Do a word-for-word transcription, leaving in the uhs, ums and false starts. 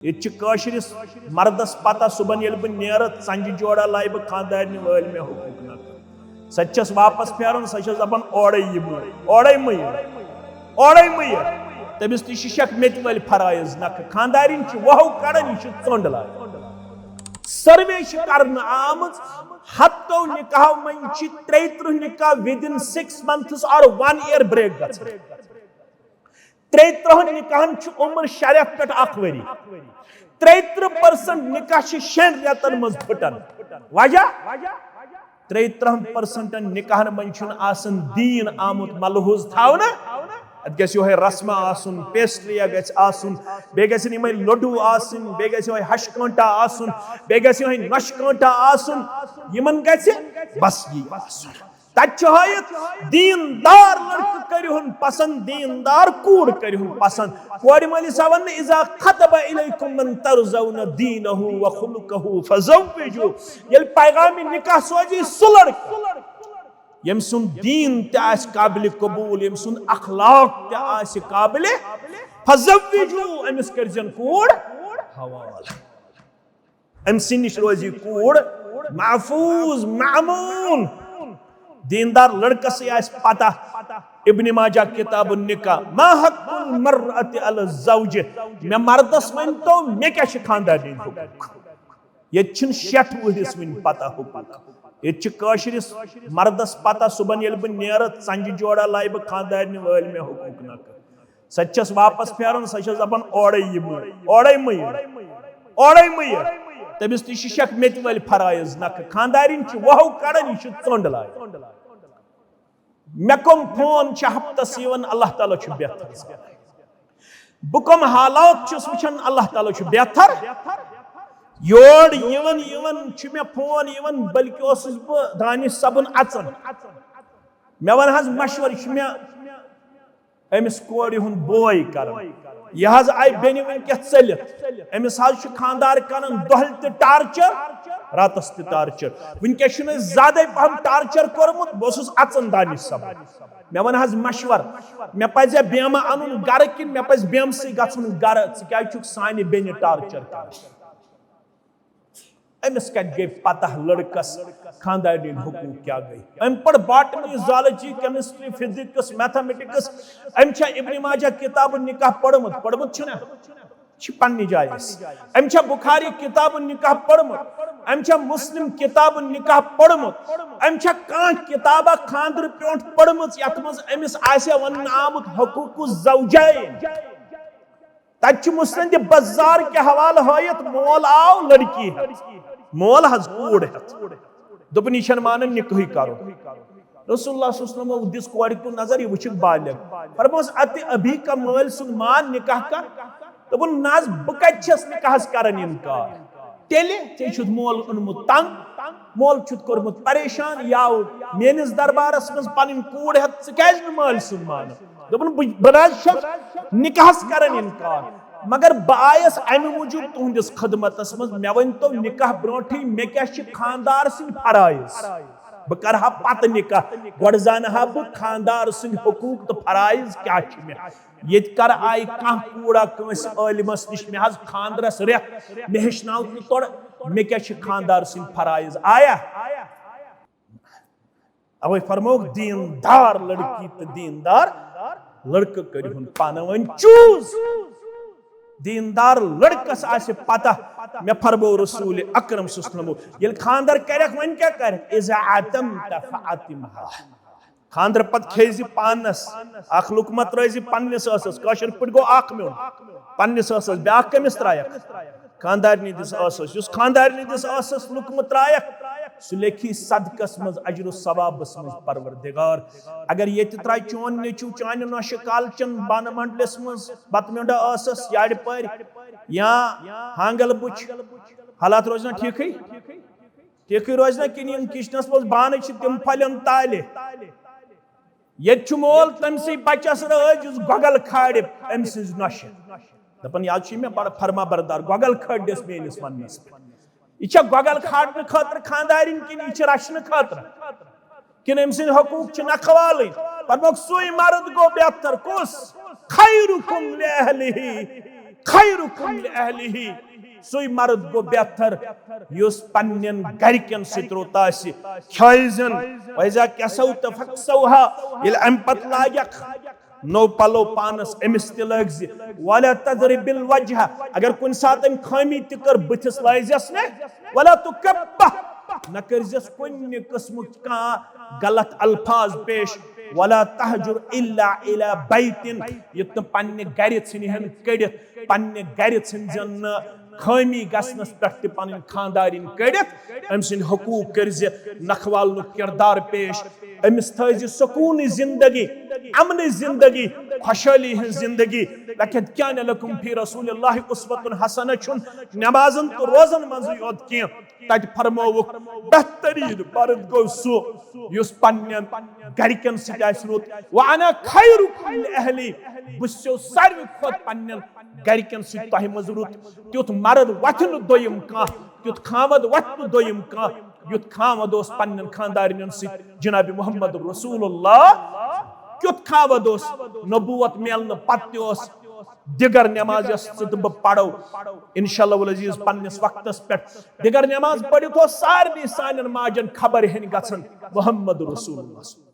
ییٚتہِ چھِ کٲشرِس مردس پتہ، صُبحن ییٚلہِ بہٕ نیرٕ، ژنجہِ جوڑا لایہِ بہٕ خانٛدارنہِ وٲلۍ مےٚ حقوٗق نکھٕ۔ سۄ تہِ چھَس واپس پھیران، سۄ چھَس دپان، اورَے یہِ مہٕ، اورَے مہٕ یہِ، اورَے مہٕ یہِ۔ تٔمِس تہِ چھِ شک مےٚ تہِ وٲلۍ فرٲیض نکھٕ۔ خانٛدارِنۍ چھِ وَہو کڑان، یہِ چھِ ژٔنٛڈ لاگان۔ سروے چھِ کرنہٕ آمٕژ، ہتو نکاحو منٛز چھِ ترٛیہِ ترٕٛہ نکاح within six months or one year break گژھان۔ ترٛیہِ ترٕٛہن نکاحن چھُ عمر شرف پٮ۪ٹھ اکھ ؤری۔ ترٛیہِ ترٕٛہ percent نکاح چھِ شٮ۪ن رٮ۪تن منٛز پھٹان۔ وجہ؟ ترٛیہِ ترٕٛہن percentن نکاحن منٛز چھُنہٕ آسان دیٖن آمُت ملحوظ تھاونہٕ۔ اتھ گژھِ یِہوٚے رسمہ آسُن، پیسٹریا گژھِ آسُن، بیٚیہِ گژھن یِمے لڈو آسٕنۍ، بیٚیہِ گژھِ یِہوٚے ہشہِ کٲنٹا آسُن، بیٚیہِ گژھِ یِہوٚے نۄشہِ کٲنٹا آسُن۔ یِمن گژھِ بس یی آسُن۔ تتہِ چھُ ہٲیِتھ، دیٖندار لڑکہٕ کٔرِہُن پسند، دیٖندار کوٗر کٔرِہُن پسند۔ کورِ مٲلِس آو وننہٕ، "اذا خطب الیکم من ترضون دینہ و خلقہ فزوجوہ۔" ییٚلہِ پیغام نکاح سوزی سُہ لڑکہٕ، ییٚمۍ سُنٛد دیٖن تہِ آسہِ قابل قبول، ییٚمۍ سُنٛد اخلاق تہِ آسہِ قابل، فزوجوہ، أمِس کٔرۍزٮ۪ن کوٗر حوالہٕ۔ أمۍ سٕنٛدِ نِش روزِ کوٗر محفوظ، مأموٗن۔ دیٖندار لڑکس سٕے آسہِ پتہ۔ ابن ماجہ کتاب النکاح، ما حق المرأة علی الزوج، مےٚ مردس ؤنۍ تو، مےٚ کیٛاہ چھِ خانٛدارنہِ ہُنٛد حقوٗق؟ ییٚتہِ چھِنہٕ شیٹھ وُہرِس وٕنہِ پتہ حقوٗق۔ ییٚتہِ چھِ کٲشرِس مردس پتہ، صُبحن ییٚلہِ بہٕ نیرٕ، ژنجہِ جوڑا لایہِ بہٕ خانٛدارنہِ وٲلۍ مےٚ حقوٗق نکھٕ۔ سۄ تہِ چھَس واپس پھیران، سۄ چھَس دپان، اورَے یہِ مہٕ، اورَے مہٕ یہِ، اورَے مہٕ یہِ۔ تٔمِس تہِ چھِ شک مےٚ تہِ وٲلۍ فرٲیض نکھٕ۔ خانٛدارِنۍ چھِ وَہو کڑان، یہِ چھِ ژٔنٛڈ لاگان۔ مےٚ کم فون چھِ ہفتس یِوان، اللہ تعالیٰ چھُ بہتر زانان۔ بہٕ کم حالات چھُس وٕچھان، اللہ تعالیٰ چھُ بہتر۔ یور یِوان یِوان چھُ مےٚ فون یِوان، بلکہِ اوسُس بہٕ دانش صٲبُن اژان۔ مےٚ وَن حظ مشورٕ، یہِ چھُ مےٚ أمِس کورِ ہُنٛد بوے کران۔ یہِ حظ آیہِ بیٚنہِ وٕنکیٚس ژٔلِتھ۔ أمِس حظ چھُ خانٛدار کران دۄہلہِ تہِ ٹارچر، راتس تہِ ٹارچر۔ وٕنکیٚس چھُنہٕ أسۍ زیادَے پہم ٹارچر کوٚرمُت۔ بہٕ اوسُس اژان دانش صٲبُن۔ مےٚ وَن حظ مشورٕ، مےٚ پزِ بیمہٕ اَنُن گرٕ کِنہٕ مےٚ پزِ بیمہٕ سٕے گژھُن گرٕ؟ ژٕ کیٛازِ چھُکھ سانہِ بیٚنہِ ٹارچر کران؟ أمِس کتہِ گٔے پتہ لڑکس خاندارنہِ ہٕنٛدۍ حقوٗق کیٛاہ گٔے؟ أمۍ پٔر botany, zoology, chemistry, physics, mathematics. أمۍ چھا ابن ماجہ کتاب النکاح پٔرمٕژ؟ پٔرمٕژ چھُنہ؟ چھِ پننہِ جایہِ أسۍ۔ أمۍ چھا بخاری کتاب النکاح پٔرمٕژ؟ أمۍ چھا مسلم کتاب النکاح پٔرمٕژ؟ أمۍ چھا کانٛہہ کتابہ خاندرٕ پیونٛٹھ پٔرمٕژ یتھ منٛز أمِس آسہِ وننہٕ آمُت حقوق الزوجین؟ تتہِ چھُ مسند بزار کہِ حوالہٕ ہٲیِتھ، مول آو لڑکی ہٮ۪تھ، مول حظ کوٗر ہٮ۪تھ۔ دوٚپُن، یہِ چھَنہٕ مانان نکاحٕے کرُن۔ رسول اللہ صلی اللہ علیہ وسلم دِژ کورِ کُن نظر، یہِ وٕچھِکھ بالغ۔ فرموس، اتہِ ابھی کا، مٲلۍ سُنٛد مان نکاح کر۔ دوٚپُن، نہ حظ، بہٕ کتہِ چھَس نکاحس کران انکار؟ تیٚلہِ ژےٚ چھُتھ مول اوٚنمُت تنگ، مول چھُتھ کوٚرمُت پریشان، یہِ آو میٲنِس دربارس منٛز پنٕنۍ کوٗر ہٮ۪تھ، ژٕ کیازِ نہٕ مٲلۍ سُنٛد مانان؟ دوٚپُن، بہٕ، بہٕ نہ حظ چھَس نکاحس کران انکار، مگر بہٕ آیس امہِ موٗجوٗب تُہنٛدِس خدمتس منٛز۔ مےٚ ؤنۍ تو نکاح برونٛٹھٕے، مےٚ کیٛاہ چھِ خاندار سٕنٛدۍ فرٲیض؟ بہٕ کرٕ ہا پتہٕ نکاح، گۄڈٕ زانہٕ ہا بہٕ خاندار سٕنٛدۍ حقوٗق تہٕ فرٲیض کیٛاہ چھِ مےٚ۔ ییٚتہِ کر آیہِ کانٛہہ کوٗرا کٲنٛسہِ عٲلمس نِش، مےٚ حظ خاندرس رٮ۪تھ، مےٚ ہیٚچھناو تہٕ تورٕ، مےٚ کیٛاہ چھِ خاندار سٕنٛدۍ فرٲیض؟ آیا؟ اوے فرمووُکھ، دیٖندار لڑکی تہٕ دیٖندار لڑکہٕ کٔرِہُن پانہٕ ؤنۍ چوٗز۔ دیٖندار لڑکس آسہِ پتہ، مےٚ فرموو رسول اکرم صلی اللہ علیہ وسلم، ییٚلہِ خاندر کرکھ، وۄنۍ کیٛاہ کرکھ؟ اذا عتمت فاطمها۔ خاندر پتہٕ کھیزِ پانس۔ اکھ لقمہ ترٲزِ پننِس ٲسس، کٲشِر پٲٹھۍ گوٚو اکھ میوٚن۔ پننِس ٲسس، بیاکھ کٔمِس ترایکھ؟ خاندارنہِ دِس ٲسس۔ یُس خاندارنہِ دِس ٲسس لقمہٕ ترایکھ، سُہ لیکھی صدقس منٛز، اجر و ثوابس منٛز پروردگار۔ اگر ییٚتہِ ترایہِ چون نیٚچو چانہِ نۄشہِ کالچن بانہٕ منڈلس منٛز بتہٕ میوٚنٛڈا ٲسس یارِ پٲرۍ یا ہانگل بُچھ، حالات روزِ نا ٹھیکھٕے؟ ٹھیکھٕے روزِ نا؟ کِنہٕ یِم کچنس منٛز بانہٕ چھِ، تِم پھلن تالہِ؟ ییٚتہِ چھُ مول تٔمۍ سٕے بچس رٲضۍ، یُس گۄگل کھالہِ أمۍ سٕنٛزِ نۄشہِ۔ دپان، یہِ حظ چھُ مےٚ بڑٕ فرما بردار، گۄگل کھٲلِس میٲنِس وننس پٮ۪ٹھ۔ یہِ چھا گۄگل کھالنہٕ خٲطرٕ خاندارِنۍ کِنہٕ یہِ چھِ رچھنہٕ خٲطرٕ؟ کِنہٕ أمۍ سٕنٛدۍ حقوٗق چھِ نکھٕ والٕنۍ؟ پتہٕ دوٚپُکھ، سُے مرد گوٚو بہتر۔ کُس؟ خیرکم لأہلہ۔ خیرکم لأہلہ، سُے مرد گوٚو بہتر یُس پننٮ۪ن گرِکٮ۪ن سۭتۍ رُت آسہِ۔ کھیٲوزٮ۪ن، وَإِذَا كَسَوْتَ فَاكْسَوْهَا، ییٚلہِ اَمہِ پتہٕ لاگکھ نوٚو پلو پانس، أمِس تہِ لٲگۍ زِ۔ وَلَا تَضْرِبِ الْوَجْهَ، اگر کُنہِ ساتہٕ أمۍ خٲمی تہِ کٔر، بٕتھِس لٲزٮ۪س نہٕ۔ وَلَا تُكَبِّحْهُ، نہ کٔرزٮ۪س کُنہِ قٕسمُک کانٛہہ غلط الفاظ پیش۔ وَلَا تَهْجُرْ إِلَّا إِلَىٰ بَيْتٍ، یُتھ نہٕ پننہِ گرِ ژھٕنہِ ہن کٔڑِتھ، پننہِ گرِ ژھٕنزٮ۪ن نہٕ خٲمی گژھنس پٮ۪ٹھ تہِ پنٕنۍ خاندارِنۍ کٔڑِتھ۔ أمۍ سٕنٛدۍ حقوٗق کٔرزِ نکھوالنُک کردار پیش۔ أمِس تھٲوزِ سکوٗنٕچ زندگی، امنٕچ زندگی، خۄشحٲلی ہٕنٛز زندگی۔ لقد كان لكم في رسول الله أسوة حسنة چھُنہٕ نمازن تہٕ روزن منٛزٕے یوت کینٛہہ، تتہِ فرمووُکھ، بہتریٖن مرد گوٚو سُہ یُس پننٮ۪ن گرِکٮ۪ن سۭتۍ آسہِ رُت۔ وَأَنَا خَيْرُكُمْ لِأَهْلِي، بہٕ چھُسو ساروی کھۄتہٕ پننٮ۪ن گرِکٮ۪ن سۭتۍ تۄہہِ منٛز رُت۔ تیُتھ مرد وۄتھِ نہٕ دوٚیِم کانٛہہ، تیُتھ خامد وۄتھِ نہٕ دوٚیِم کانٛہہ، یُتھ خامد اوس پننٮ۪ن خاندارنٮ۪ن سۭتۍ۔ جناب محمد رسول اللہ کیُتھ خامد اوس، نبوت میلنہٕ پتہٕ تہِ اوس دِگر نماز یۄس ژٕ تہٕ بہٕ پرو، انشاءاللہ العزیز، پننِس وقتس پٮ۪ٹھ۔ دِگر نماز پٔرِتھ اوس سارنٕے سانٮ۪ن ماجن خبر ہٮ۪نۍ گژھان محمد رسول اللہ۔